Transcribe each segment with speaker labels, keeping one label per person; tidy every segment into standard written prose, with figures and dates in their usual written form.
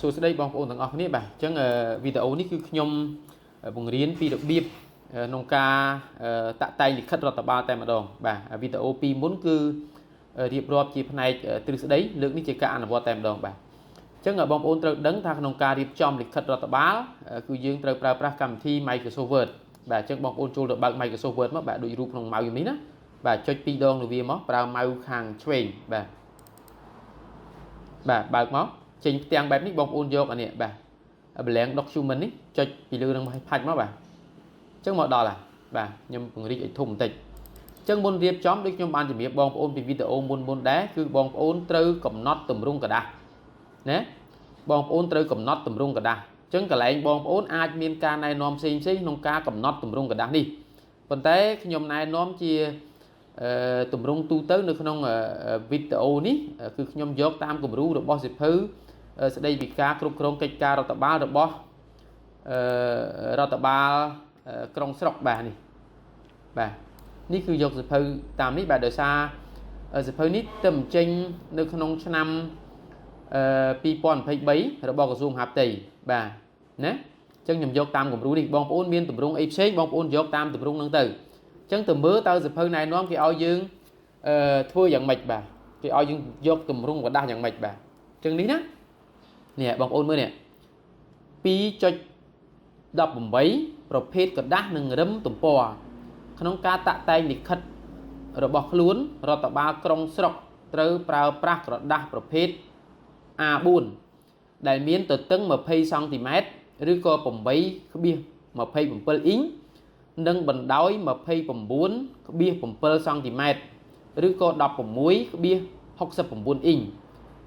Speaker 1: សួស្តីបងប្អូនទាំងអស់គ្នាបាទអញ្ចឹងវីដេអូនេះគឺខ្ញុំបង្រៀនពីរបៀបក្នុងការតាក់តែងលិខិតរដ្ឋបាលតែម្ដងបាទវីដេអូពីមុនគឺរៀបរាប់ជាផ្នែកទ្រឹស្ដីលើកនេះជាការអនុវត្តតែម្ដងបាទអញ្ចឹងបងប្អូនត្រូវដឹងថាក្នុងការរៀបចំលិខិតរដ្ឋបាលគឺយើងត្រូវប្រើប្រាស់កម្មវិធី Microsoft Word បាទអញ្ចឹងបងប្អូនចូលទៅបើក Microsoft Word មកបាទដូចរូបក្នុង mouse នេះណាបាទចុចពីរដងលើវាមកប្រើ mouse ខាងឆ្វេងបាទបាទបើកមកចេញផ្ទាំងបែបនេះបងប្អូនយកអានេះបាទ blank document នេះចុចពីលើនឹងផាច់មកបាទអញ្ចឹងមកដល់ហើយបាទខ្ញុំពង្រីកឲ្យធំបន្តិចអញ្ចឹងមុនរៀបចំដូចខ្ញុំបានជំរាបបងប្អូនពីវីដេអូមុនមុនដែរគឺបងប្អូនត្រូវកំណត់ទម្រង់ក្រដាសណាបងប្អូនត្រូវកំណត់ទម្រង់ក្រដាសអញ្ចឹងកន្លែងបងប្អូនអាចមានការណែនាំផ្សេងផ្សេងក្នុងការកំណត់ទម្រង់ក្រដាសនេះប៉ុន្តែខ្ញុំណែនាំជាទម្រង់ទូទៅនៅក្នុងវីដេអូនេះគឺខ្ញុំយកតាមគំរូរបស់សៀវភៅស្ដីពីការគ្រប់គ្រងកិច្ចការរដ្ឋបាលរបស់រដ្ឋបាលក្រុងស្រុកបាទនេះបាទនេះគឺយកសៀវភៅតាមនេះបាទដោយសារសៀវភៅនេះទៅចេញនៅក្នុងឆ្នាំ2023របស់ក្រសួងមហាផ្ទៃបាទណាអញ្ចឹងខ្ញុំយកតាមគំរូនេះបងប្អូនមានទម្រង់អីផ្សេងបងប្អូនយកតាមទម្រង់ហ្នឹងទៅអញ្ចឹងទៅមើលតើសៀវភៅណែនាំគេឲ្យយើងអឺធ្វើយ៉ាងម៉េចបាទគេឲ្យយើងយកទម្រង់ក្រដាសយ៉ាងម៉េចបាទអញ្ចឹងនេះណានេះបងប្អូនមើលនេះ2.18ប្រភេទក្រដាសនិងរឹមទំព័រក្នុងការតាក់តែងលិខិតរបស់ខ្លួនរដ្ឋបាលក្រុងស្រុកត្រូវប្រើប្រាស់ក្រដាសប្រភេទ A4 ដែលមានទទឹង20សង់ទីម៉ែត្រឬក៏8.27អ៊ីងនិងបណ្ដោយ29.7សង់ទីម៉ែត្រឬក៏16.69អ៊ីង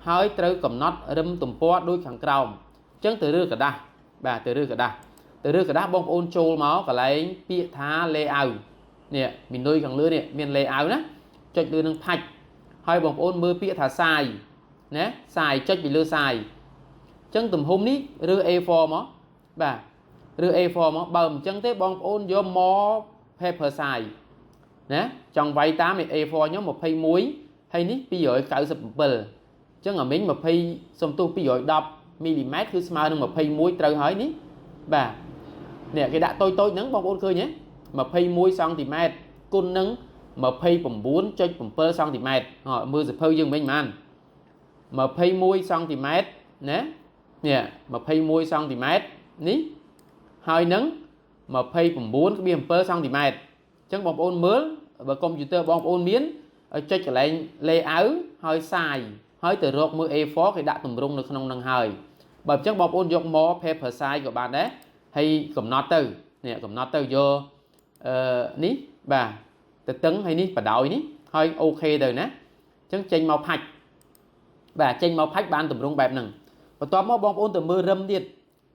Speaker 1: ហើយត្រូវកំណត់រឹមទំព័រដូចខាងក្រោមអញ្ចឹងទៅរើក្រដាសបាទទៅរើក្រដាសទៅរើក្រដាសបងប្អូនចូលមកកន្លែងពាក្យថា layout នេះមីនុយខាងលើនេះមាន layout ណាចុចលើនឹងផាច់ហើយបងប្អូនមើលពាក្យថា size ណា size ចុចពីលើ size អញ្ចឹងទំហំនេះឬ A4 មកបាទឬ A4 មកបើមិនអញ្ចឹងទេបងប្អូនយក more paper size ណាចង់វាយតាម A4 ខ្ញុំ21ហើយនេះ297អញ្ចឹងអាមិញ20សំទោស210មីលីម៉ែត្រគឺស្មើនឹង21ត្រូវហើយនេះបាទនេះគេដាក់តូចតូចហ្នឹងបងប្អូនឃើញទេ21សង់ទីម៉ែត្រគុណនឹង29.7សង់ទីម៉ែត្រមើលសៀវភៅយើងមិញប៉ុន្មាន21សង់ទីម៉ែត្រណានេះ21សង់ទីម៉ែត្រនេះហើយនឹង29.7សង់ទីម៉ែត្រអញ្ចឹងបងប្អូនមើលបើកុំព្យូទ័របងប្អូនមានចុចកន្លែង layout ហើយ size ហើយទៅរកមើល A4 គេដាក់ទម្រង់នៅក្នុងនឹងហើយបើអញ្ចឹងបងប្អូនយក more paper size ក៏បានដែរហើយកំណត់ទៅនេះកំណត់ទៅយកអឺនេះបាទទៅតឹងហើយនេះបដោយនេះហើយ OK ទៅណាអញ្ចឹងចេញមកផាច់បាទចេញមកផាច់បានទម្រង់បែបហ្នឹងបន្ទាប់មកបងប្អូនទៅមើលរឹមទៀត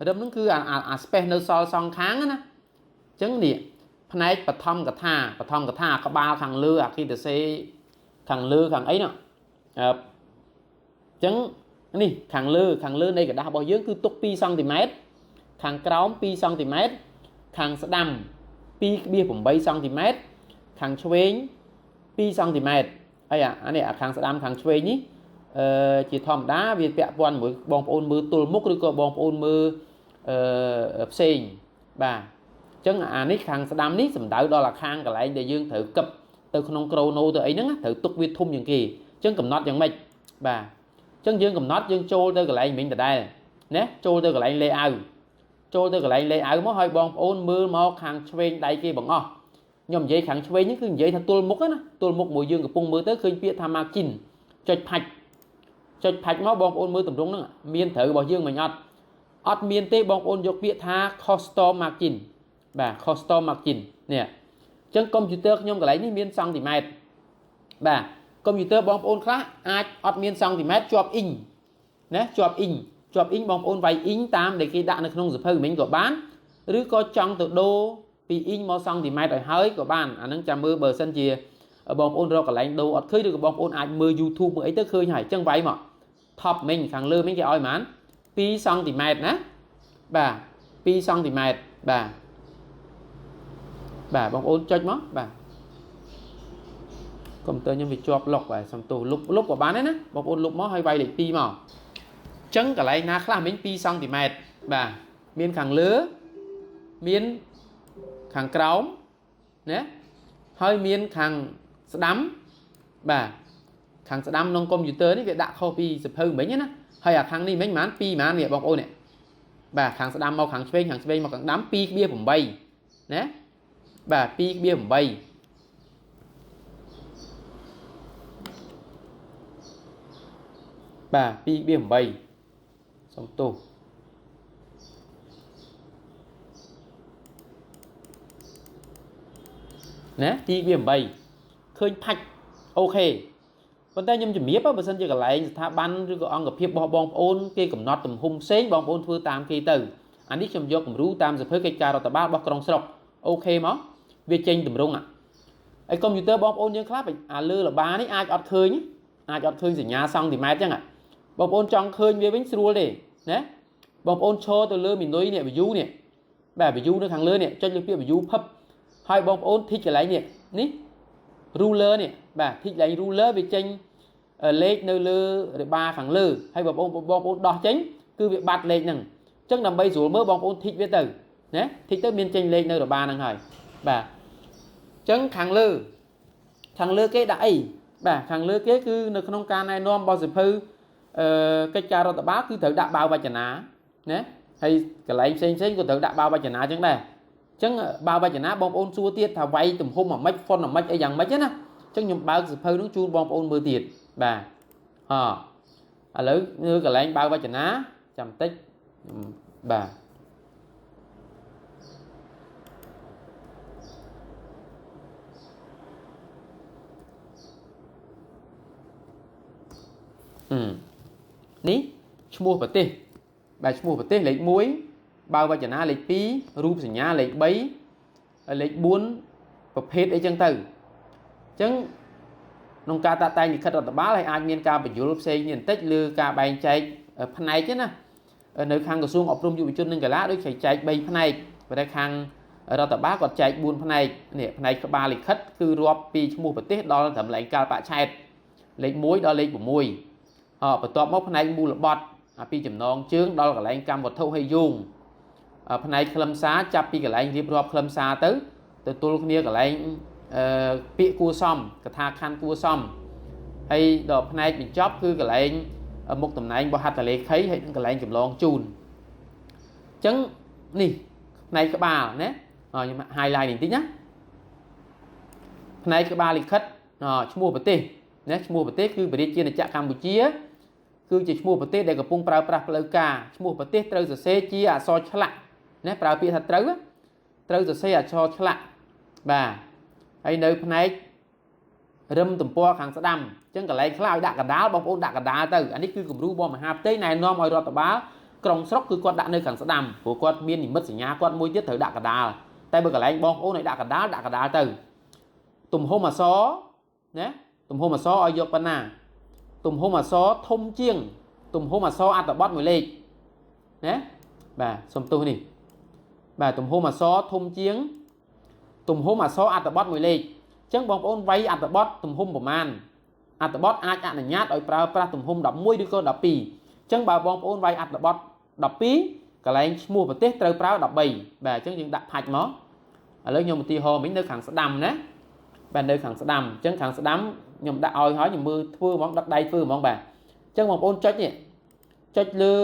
Speaker 1: រឹមហ្នឹងគឺអាអា space នៅសល់សងខាងណាអញ្ចឹងនេះផ្នែកបឋមកថាបឋមកថាក្បាលខាងលើអាគីតសេខាងលើខាងអីនោះអញ្ចឹងនេះខាងលើខាងលើនៃក្រដាសរបស់យើងគឺទុក2សង់ទីម៉ែត្រខាងក្រោម2សង់ទីម៉ែត្រខាងស្ដាំ2.8សង់ទីម៉ែត្រខាងឆ្វេង2សង់ទីម៉ែត្រហើយអានេះអាខាងស្ដាំខាងឆ្វេងនេះអឺជាធម្មតាវាពាក់ព័ន្ធមួយបងប្អូនមើលទល់មុខឬក៏បងប្អូនមើលអឺផ្សេងបាទអញ្ចឹងអានេះខាងស្ដាំនេះសំដៅដល់អាខាងកន្លែងដែលយើងត្រូវកឹបទៅក្នុងក្រូណូទៅអីហ្នឹងត្រូវទុកវាធំជាងគេអញ្ចឹងកំណត់យ៉ាងម៉េចបាទអញ្ចឹងយើងកំណត់យើងចូលទៅកន្លែងមិញដដែលណាចូលទៅកន្លែង layout ចូលទៅកន្លែង layout មកហើយបងប្អូនមើលមកខាងឆ្វេងដៃគេបង្អស់ខ្ញុំនិយាយខាងឆ្វេងនេះគឺនិយាយថាទល់មុខណាទល់មុខមួយយើងកំពុងមើលទៅឃើញពាក្យថា margin ចុចផាច់ចុចផាច់មកបងប្អូនមើលទម្រង់ហ្នឹងមានត្រូវរបស់យើងមិនអត់អត់មានទេបងប្អូនយកពាក្យថា custom margin បាទ custom margin នេះអញ្ចឹងកុំព្យូទ័រខ្ញុំកន្លែងនេះមានសង់ទីម៉ែត្របាទកុំព្យូទ័របងប្អូនខ្លះអាចអត់មានសង់ទីម៉ែត្រជាប់អ៊ីងណាជាប់អ៊ីងជាប់អ៊ីងបងប្អូនវាយអ៊ីងតាមដែលគេដាក់នៅក្នុងសៀវភៅមិញក៏បានឬក៏ចង់ទៅដូរពីអ៊ីងមកសង់ទីម៉ែត្រឲ្យហើយក៏បានអាហ្នឹងចាំមើលបើសិនជាបងប្អូនរកកន្លែងដូរអត់ឃើញឬក៏បងប្អូនអាចមើល YouTube មើលអីទៅឃើញហើយអញ្ចឹងវាយមក top មិញខាងលើមិញគេឲ្យប៉ុន្មាន2សង់ទីម៉ែត្រណាបាទ2សង់ទីម៉ែត្របាទបាទបងប្អូនចុចមកបាទកុំព្យូទ័រខ្ញុំវាជាប់លុកបាទសំទោសលុបលុបក៏បានដែរណាបងប្អូនលុបមកហើយវាយលេខ2មក ចឹងកន្លែងណាខ្លះមិញ2សង់ទីម៉ែត្របាទមានខាងលើមានខាងក្រោមណាហើយមានខាងស្ដាំបាទខាងស្ដាំក្នុងកុំព្យូទ័រនេះវាដាក់ខុសពីសភៅមិញណាហើយអាខាងនេះមិញប្រហែល2ប្រហែលនេះបងប្អូននេះបាទខាងស្ដាំមកខាងឆ្វេងខាងឆ្វេងមកខាងស្ដាំ2.8ណាបាទ2.8បាទ2.8សុំទោសណា2.8ឃើញផាច់អូខេប៉ុន្តែខ្ញុំជំរាបបើសិនជាកន្លែងស្ថាប័នឬក៏អង្គភាពរបស់បងប្អូនគេកំណត់ទំហំផ្សេងបងប្អូនធ្វើតាមគេទៅអានេះខ្ញុំយកគំរូតាមសភៅកិច្ចការរដ្ឋបាលរបស់ក្រុងស្រុកអូខេមកវាចេញទម្រង់ហើយកុំព្យូទ័របងប្អូនយើងខ្លះអាលើលបានេះអាចអត់ឃើញសញ្ញាសង់ទីម៉ែត្រចឹងបងប្អូនចង់ឃើញវាវិញស្រួលទេណាបងប្អូនឈរទៅលើមេនុយនេះ view នេះបាទ view នៅខាងលើនេះចុចលើពាក្យ view ភឹបហើយបងប្អូនធីកកន្លែងនេះនេះ ruler នេះបាទធីកកន្លែង ruler វាចេញលេខនៅលើរបាខាងលើហើយបងប្អូនដោះចេញគឺវាបាត់លេខហ្នឹងអញ្ចឹងដើម្បីស្រួលមើលបងប្អូនធីកវាទៅណាធីកទៅមានចេញលេខនៅរបាហ្នឹងហើយបាទអញ្ចឹងខាងលើគេដាក់អីបាទខាងលើគេគឺនៅក្នុងការណែនាំរបស់សភៅកិច្ចការរដ្ឋបាលគឺត្រូវដាក់បាវវចនាណាហើយកន្លែងផ្សេងៗក៏ត្រូវដាក់បាវវចនាអញ្ចឹងដែរអញ្ចឹងបាវវចនាបងប្អូនសួរទៀតថាវាយទំហំអាម៉េចហ្វុនអាម៉េចអីយ៉ាងម៉េចណាអញ្ចឹងខ្ញុំបើកសភៅនោះជូនបងប្អូនមើលទៀតបាទឥឡូវនៅកន្លែងបាវវចនាចាំតិចបាទនេះឈ្មោះប្រទេសបាទឈ្មោះប្រទេសលេខ1បាវវចនាលេខ2រូបសញ្ញាលេខ3លេខ4ប្រភេទអីចឹងទៅអញ្ចឹងក្នុងការតាក់តែងលិខិតរដ្ឋបាលហើយអាចមានការបញ្យល់ផ្សេងនេះបន្តិចលើការបែងចែកផ្នែកណានៅខាងក្រសួងអប់រំយុវជននិងកីឡាដូចគេចែក3ផ្នែកប៉ុន្តែខាងរដ្ឋបាលគាត់ចែក4ផ្នែកនេះផ្នែកក្បាលលិខិតគឺរាប់ពីឈ្មោះប្រទេសដល់ត្រឹមលែងកាលបរិច្ឆេទលេខ1ដល់លេខ6បន្ទាប់មកផ្នែកមូលបត្រពីចំណងជើងដល់កន្លែងកម្មវត្ថុហើយយោងផ្នែកខ្លឹមសារចាប់ពីកន្លែងរៀបរាប់ខ្លឹមសារទៅទទួលគ្នាកន្លែងពាក្យគួរសមកថាខណ្ឌគួរសមហើយដល់ផ្នែកបញ្ចប់គឺកន្លែងមុខតំណែងរបស់ហត្ថលេខីហើយនិងកន្លែងចម្លងជូនអញ្ចឹងនេះផ្នែកក្បាលណាខ្ញុំ highlight នេះបន្តិចណាផ្នែកក្បាលលិខិតឈ្មោះប្រទេសណាឈ្មោះប្រទេសគឺប្រជាជាតិកម្ពុជាគឺជាឈ្មោះប្រទេសដែលកំពុងប្រើប្រាស់ផ្លូវការឈ្មោះប្រទេសត្រូវសរសេរជាអក្សរឆ្លាក់ណាប្រើពាក្យថាត្រូវសរសេរអក្សរឆ្លាក់បាទហើយនៅផ្នែករឹមទំព័រខាងស្ដាំអញ្ចឹងកន្លែងខ្លះឲ្យដាក់កដាលបងប្អូនដាក់កដាលទៅអានេះគឺគំរូរបស់មហាផ្ទៃណែនាំឲ្យរដ្ឋបាលក្រុងស្រុកគឺគាត់ដាក់នៅខាងស្ដាំព្រោះគាត់មាននិមិត្តសញ្ញាគាត់មួយទៀតត្រូវដាក់កដាលតែបើកន្លែងបងប្អូនឲ្យដាក់កដាលដាក់កដាលទៅទំហំអក្សរណាទំហំអក្សរឲ្យយកប៉ុណ្ណាទំហំអក្សរធំជាងទំហំអក្សរអត្ថបទមួយលេខណាបាទសុំទោសនេះបាទទំហំអក្សរធំជាងទំហំអក្សរអត្ថបទមួយលេខអញ្ចឹងបងប្អូនវាយអត្ថបទទំហំប្រមាណអត្ថបទអាចអនុញ្ញាតឲ្យប្រើប្រាស់ទំហំ11ឬក៏12អញ្ចឹងបើបងប្អូនវាយអត្ថបទ12កន្លែងឈ្មោះប្រទេសត្រូវប្រើ13បាទអញ្ចឹងយើងដាក់ផាច់មកឥឡូវខ្ញុំឧទាហរណ៍មិញនៅខាងស្ដាំណាបាទនៅខាងស្ដាំអញ្ចឹងខាងស្ដាំខ្ញុំដាក់ឲ្យហើយខ្ញុំមើលធ្វើហ្មងដឹកដៃធ្វើហ្មងបាទអញ្ចឹងបងប្អូនចុចនេះចុចលើ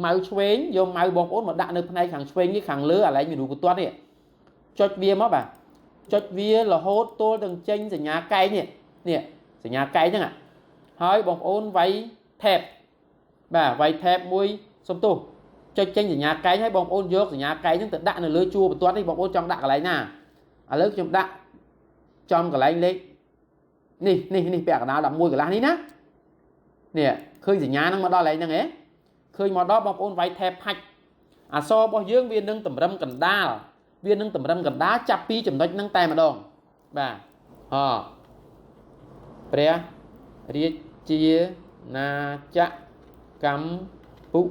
Speaker 1: ម៉ៅឆ្វេងយកម៉ៅបងប្អូនមកដាក់នៅផ្នែកខាងឆ្វេងនេះខាងលើអាឡែងមានរូបបន្ទាត់នេះចុចវាមកបាទចុចវារហូតទល់នឹងចេញសញ្ញាកែងនេះនេះសញ្ញាកែងហ្នឹងហើយបងប្អូនវាយ tab បាទវាយ tab មួយសុំទោសចុចចេញសញ្ញាកែងហើយបងប្អូនយកសញ្ញាកែងហ្នឹងទៅដាក់នៅលើជួរបន្ទាត់នេះបងប្អូនចង់ដាក់កន្លែងណាឥឡូវខ្ញុំដាក់ចំកន្លែងលេខនេះនេះនេះពាក់កណ្ដាល11កន្លះនេះណានេះឃើញសញ្ញាហ្នឹងមកដល់កន្លែងហ្នឹងហ៎ឃើញមកដល់បងប្អូនវាយ tab ផាច់អក្សររបស់យើងវានឹងតម្រឹមកណ្ដាលវានឹងតម្រឹមកណ្ដាលចាប់ពីចំណុចហ្នឹងតែម្ដងបាទព្រះរាជាណាចក្រកម្ពុ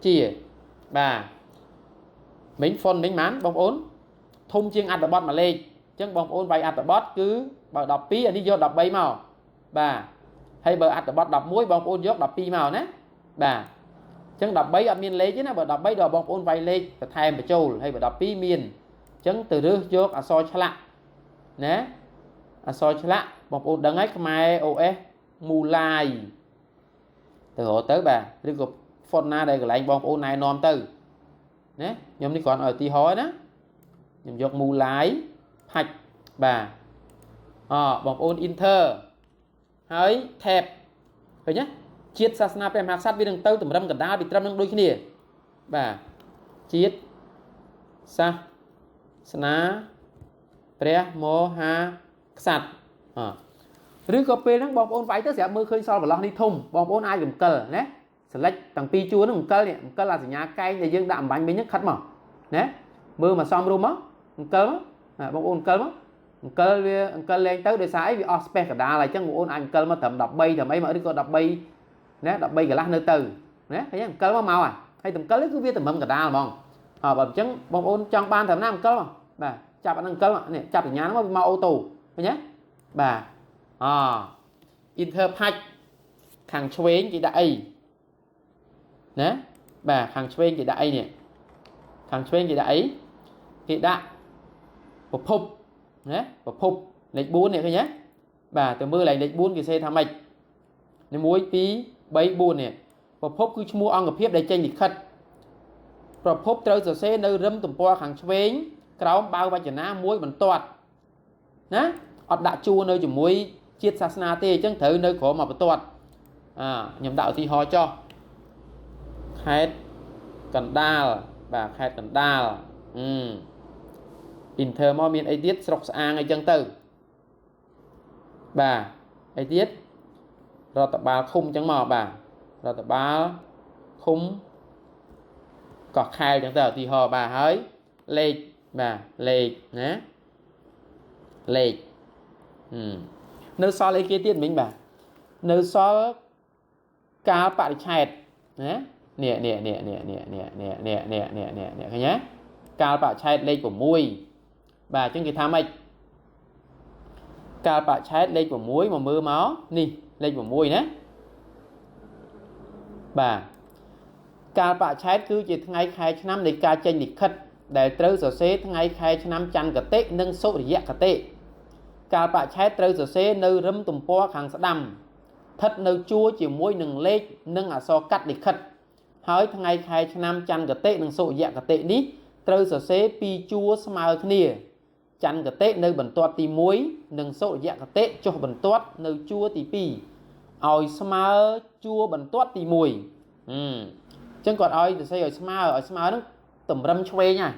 Speaker 1: ជាបាទមិញហ្វុនមិញបានបងប្អូនធំជាងអត្ថបទមួយលេខអញ្ចឹងបងប្អូនវាយអត្ថបទគឺបើ12អានេះយក13មកបាទហើយបើអត្ថបទ11បងប្អូនយក12មកណាបាទ ចឹង13អត់មានលេខទេណាបើ13ដល់បងប្អូនវាយលេខបន្ថែមបញ្ចូលហើយបើ12មានអញ្ចឹងទៅរើសយកអក្សរឆ្លាក់ណាអក្សរឆ្លាក់បងប្អូនដឹងហើយខ្មែរ OS មូឡាយទៅរកទៅបាទឬក៏ font ណាដែលកន្លែងបងប្អូនណែនាំទៅណាខ្ញុំនេះគ្រាន់ឲ្យឧទាហរណ៍ណាខ្ញុំយកមូឡាយផាច់បាទអបងប្អូន enter ហើយ tab ឃើញទេជាតិសាសនាព្រះមហាក្សត្រវានឹងទៅតម្រឹមកណ្ដាលពីត្រឹមនឹងដូចគ្នាបាទជាតិសាសនាព្រះមហាក្សត្រអឬក៏ពេលហ្នឹងបងប្អូនវាយទៅស្រាប់មើលឃើញសល់ប្រឡោះនេះធំបងប្អូនអាចរំកិលណា select ទាំងពីរជួរហ្នឹងអង្គលនេះអង្គលអាសញ្ញាកែងដែលយើងដាក់អំបញ្ញមិញហ្នឹងខិតមកណាមើលមកសំរុំមកអង្គលមកបងប្អូនអង្គលមកអង្គលវាអង្គលលែងទៅដោយសារអីវាអស់ space កដាលហើយអញ្ចឹងបងប្អូនអាចអង្គលមកត្រឹម13ត្រឹមអីមកឬក៏13ណា13កន្លះនៅទៅណាឃើញអង្គលមកមកហើយតម្កលគឺវាតម្រឹមកដាលហ្មងអើបើអញ្ចឹងបងប្អូនចង់បានត្រឹមណាអង្គលមកបាទចាប់អាហ្នឹងអង្គលនេះចាប់សញ្ញាហ្នឹងមកវាមក auto ឃើញទេបាទអ enter ផាច់ខាងឆ្វេងគេដាក់អីណាបាទខាងឆ្វេងគេដាក់អីនេះខាងឆ្វេងគេដាក់អីគេដាក់ប្រភពណាប្រភពលេខ4នេះឃើញទេបាទទៅមើលលេខ4គេសេថាម៉េចនេះ1 2 3 4នេះប្រភពគឺឈ្មោះអង្គភាពដែលចេញលិខិតប្រភពត្រូវសរសេរនៅរឹមទំព័រខាងឆ្វេងក្រោមបាវវចនាមួយបន្ទាត់ណាអត់ដាក់ជួរនៅជាមួយជាតិសាសនាទេអញ្ចឹងត្រូវនៅក្រោមមកបន្ទាត់អាខ្ញុំដាក់ឧទាហរណ៍ចុះខេត្តកណ្ដាលបាទខេត្តកណ្ដាលអឺ enter មកមានអីទៀតស្រុកស្អាងអីចឹងទៅបាទអីទៀតរដ្ឋបាលឃុំចឹងមកបាទរដ្ឋបាលឃុំកោះខែលចឹងទៅឧទាហរណ៍បាទហើយលេខបាទលេខណាលេខនៅសល់អីគេទៀតមិញបាទនៅសល់កាលបរិច្ឆេទណានេះនេះនេះនេះនេះនេះនេះនេះនេះនេះនេះនេះឃើញទេកាលបរិច្ឆេទលេខ6បាទអញ្ចឹងគេថាម៉េចកាលបរិច្ឆេទលេខ6មកមើលមកនេះលេខ6ណាបាទកាលបរិច្ឆេទគឺជាថ្ងៃខែឆ្នាំនៃការចេញលិខិតដែលត្រូវសរសេរថ្ងៃខែឆ្នាំច័ន្ទគតិនិងសុរិយគតិកាលបរិច្ឆេទត្រូវសរសេរនៅរឹមទំព័រខាងស្ដាំស្ថិតនៅជួរជាមួយនឹងលេខនិងអក្សរកាត់លិខិតហើយថ្ងៃខែឆ្នាំច័ន្ទគតិនិងសុរិយគតិនេះត្រូវសរសេរពីរជួរស្មើគ្នាច័ន្ទគតិនៅបន្ទាត់ទី1និងសុរិយគតិចុះបន្ទាត់នៅជួរទី2ឲ្យស្មើជួរបន្ទាត់ទី1អញ្ចឹងគាត់ឲ្យសរសេរឲ្យស្មើឲ្យស្មើហ្នឹងតម្រឹមឆ្វេងហ្នឹង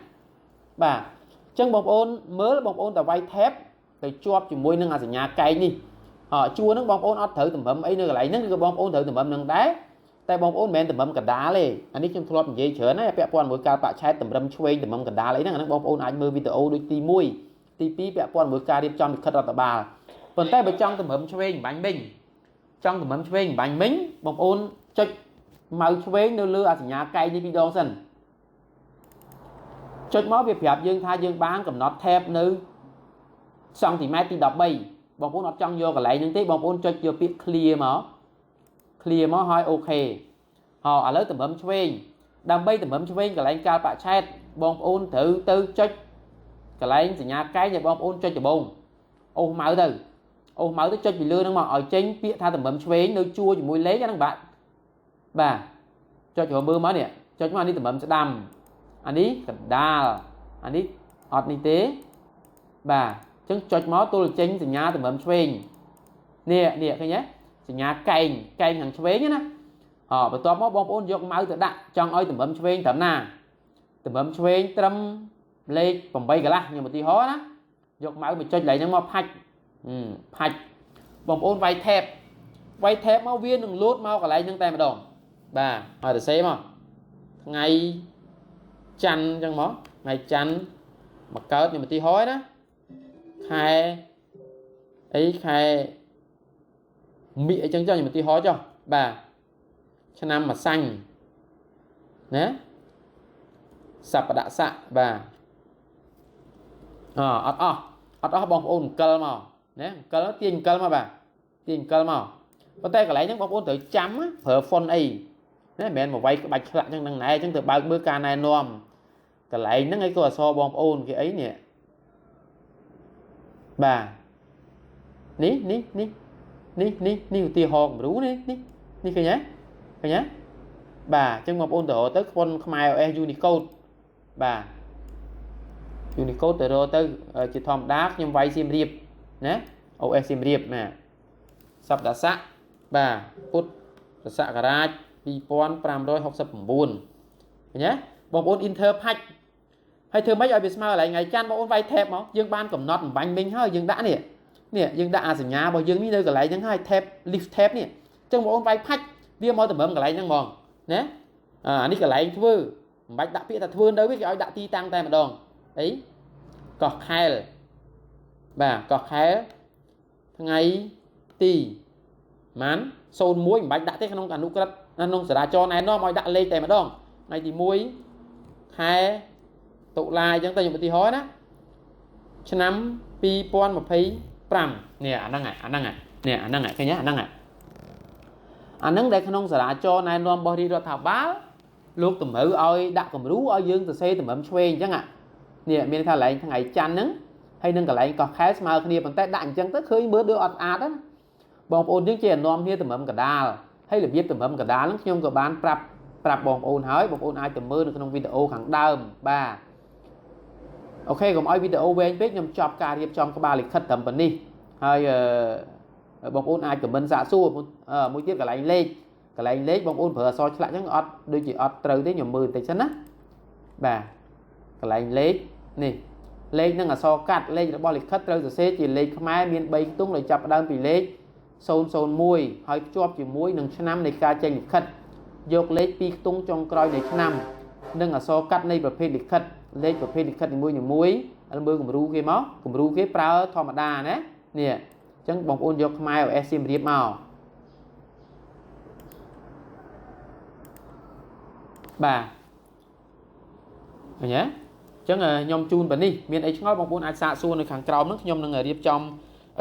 Speaker 1: បាទអញ្ចឹងបងប្អូនមើលបងប្អូនតែវាយ tab ទៅជាប់ជាមួយនឹងអាសញ្ញាកែងនេះជួរហ្នឹងបងប្អូនអត់ត្រូវតម្រឹមអីនៅកន្លែងហ្នឹងឬក៏បងប្អូនត្រូវតម្រឹមនឹងដែរតែបងប្អូនមិនមែនតម្រឹមកណ្ដាលទេអានេះខ្ញុំធ្លាប់និយាយច្រើនហើយពាក់ព័ន្ធមួយការបច្ឆេទតម្រឹមឆ្វេងតម្រឹមកណ្ដាលអីហ្នឹងអាហ្នឹងបងប្អូនអាចមើលវីដេអូដូចទី1ទី2ពាក់ព័ន្ធមួយការរៀបចំលិខិតរដ្ឋបាលប៉ុន្តែបើចង់តម្រឹមឆ្វេងបាញ់មិញចង់តម្រឹមឆ្វេងបាញ់មិញបងប្អូនចុចម៉ៅឆ្វេងនៅលើអាសញ្ញាកែងនេះពីរដងសិនចុចមកវាប្រាប់យើងថាយើងបានកំណត់ tab នៅសង់ទីម៉ែត្រទី13បងប្អូនអត់ចង់យកកន្លែងហ្នឹងទេបងប្អូនចុចយកពាក្យ clear មក clear មកហើយ OK ហោឥឡូវតម្រឹមឆ្វេងដើម្បីតម្រឹមឆ្វេងកន្លែងកាលបច្ឆេទបងប្អូនត្រូវទៅចុចកន្លែងសញ្ញាកែងដែលបងប្អូនចុចដំបូងអូសម៉ៅទៅអូសម៉ៅទៅចុចពីលើហ្នឹងមកឲ្យចេញពាក្យថាតម្រឹមឆ្វេងនៅជួរជាមួយលេខហ្នឹងបាទបាទចុចរមើលមកនេះចុចមកអានេះតម្រឹមស្ដាំអានេះកណ្ដាលអានេះអត់នេះទេបាទអញ្ចឹងចុចមកទល់ចេញសញ្ញាតម្រឹមឆ្វេងនេះនេះឃើញទេសញ្ញាកែងកែងខាងឆ្វេងណាអបន្ទាប់មកបងប្អូនយកម៉ៅទៅដាក់ចង់ឲ្យតម្រឹមឆ្វេងត្រឹមណាតម្រឹមឆ្វេងត្រឹមលេខ8កន្លះខ្ញុំឧទាហរណ៍ណាយកម៉ៅមកចុចកន្លែងហ្នឹងមកផាច់ផាច់បងប្អូនវាយ tab វាយ tab មកវានឹងលោតមកកន្លែងហ្នឹងតែម្ដងបាទហើយទៅសេមកថ្ងៃច័ន្ទអញ្ចឹងមកថ្ងៃច័ន្ទមកកើតខ្ញុំឧទាហរណ៍ណាខែអីខែមិអីចឹងចុះខ្ញុំឧទាហរណ៍ចុះបាទឆ្នាំម្សាញ់ណាសពដស័កបាទអអត់អស់អត់អស់បងប្អូនអង្គលមកណាអង្គលទាញអង្គលមកបាទទាញអង្គលមកប៉ុន្តែកន្លែងហ្នឹងបងប្អូនត្រូវចាំប្រើ font អី ណាមិនមែនមកវាយក្បាច់ឆ្លាក់ចឹងនឹងណែអញ្ចឹងទៅបើកមើលការណែនាំកន្លែងហ្នឹងឯងក៏អសរបងប្អូនគេអីនេះបាទនេះនេះនេះនេះនេះនេះឧទាហរណ៍គំរូនេះនេះនេះឃើញទេឃើញទេបាទអញ្ចឹងបងប្អូនទៅរកទៅ font ខ្មែរ OS Unicode បាទ Unicode ទៅរកទៅជាធម្មតាខ្ញុំវាយសៀមរាបណា OS សៀមរាបណាសប្តាស័កបាទពុទ្ធសករាជ2569ឃើញទេបងប្អូន enter ផាច់ហើយធ្វើម៉េចឲ្យវាស្មើកន្លែងថ្ងៃច័ន្ទបងប្អូនវាយ tab មកយើងបានកំណត់បំបាញ់មិញហើយយើងដាក់នេះនេះយើងដាក់អាសញ្ញារបស់យើងនេះនៅកន្លែងហ្នឹងហើយ tab left tab នេះអញ្ចឹងបងប្អូនវាយផាច់វាមកតម្រឹមកន្លែងហ្នឹងហ្មងណាអានេះកន្លែងធ្វើមិនបាច់ដាក់ពាក្យថាធ្វើនៅវាគេឲ្យដាក់ទីតាំងតែម្ដងអីកោះខែលបាទកោះខែលថ្ងៃទីម៉ាន01មិនបាច់ដាក់ទេក្នុងអនុក្រឹត្យក្នុងសារាចរណែនាំឲ្យដាក់លេខតែម្ដងថ្ងៃទី1ខែតុលាអញ្ចឹងទៅខ្ញុំឧទាហរណ៍ណាឆ្នាំ2025នេះអាហ្នឹងអាហ្នឹងនេះអាហ្នឹងឃើញទេអាហ្នឹងអាហ្នឹងដែលក្នុងសារាចរណែនាំរបស់រាជរដ្ឋាភិបាលលោកតម្រូវឲ្យដាក់គំរូឲ្យយើងសរសេរតម្រឹមឆ្វេងអញ្ចឹងនេះមានថាកន្លែងថ្ងៃច័ន្ទហ្នឹងហើយនឹងកន្លែងកោះខែស្មើគ្នាប៉ុន្តែដាក់អញ្ចឹងទៅឃើញមើលដូចអត់ស្អាតណាបងប្អូនយើងជានាំគ្នាតម្រឹមកដាលហើយរបៀបតម្រឹមកដាលហ្នឹងខ្ញុំក៏បានប្រាប់បងប្អូនហើយបងប្អូនអាចទៅមើលនៅក្នុងវីដេអូខាងដើមបាទអូខេកុំឲ្យវីដេអូវែងពេកខ្ញុំចប់ការរៀបចំក្បាលលិខិតត្រឹមប៉ុណ្នេះហើយបងប្អូនអាចខមមិនសាកសួរមួយទៀតកន្លែងលេខកន្លែងលេខបងប្អូនប្រើអក្សរឆ្លាក់អញ្ចឹងអត់ដូចជាអត់ត្រូវទេខ្ញុំមើលបន្តិចសិនណាបាទកន្លែងលេខនេះលេខនឹងអក្សរកាត់លេខរបស់លិខិតត្រូវសរសេរជាលេខខ្មែរមាន3ខ្ទង់ដោយចាប់ផ្ដើមពីលេខ001ហើយភ្ជាប់ជាមួយនឹងឆ្នាំនៃការចេញលិខិតយកលេខ2ខ្ទង់ចុងក្រោយនៃឆ្នាំនិងអក្សរកាត់នៃប្រភេទលិខិតលេខប្រភេទលិខិតនីមួយៗឥឡូវមើលគំរូគេមកគំរូគេប្រើធម្មតាណានេះអញ្ចឹងបងប្អូនយកខ្មែរ OS សៀមរាបមកបាទឃើញទេអញ្ចឹងខ្ញុំជូនប៉នេះមានអីឆ្ងល់បងប្អូនអាចសាកសួរនៅខាងក្រោមហ្នឹងខ្ញុំនឹងរៀបចំ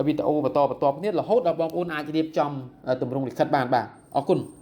Speaker 1: វីដេអូបន្តបន្តគ្នារហូតដល់បងប្អូនអាចរៀបចំទម្រង់លិខិតបានបាទអរគុណ។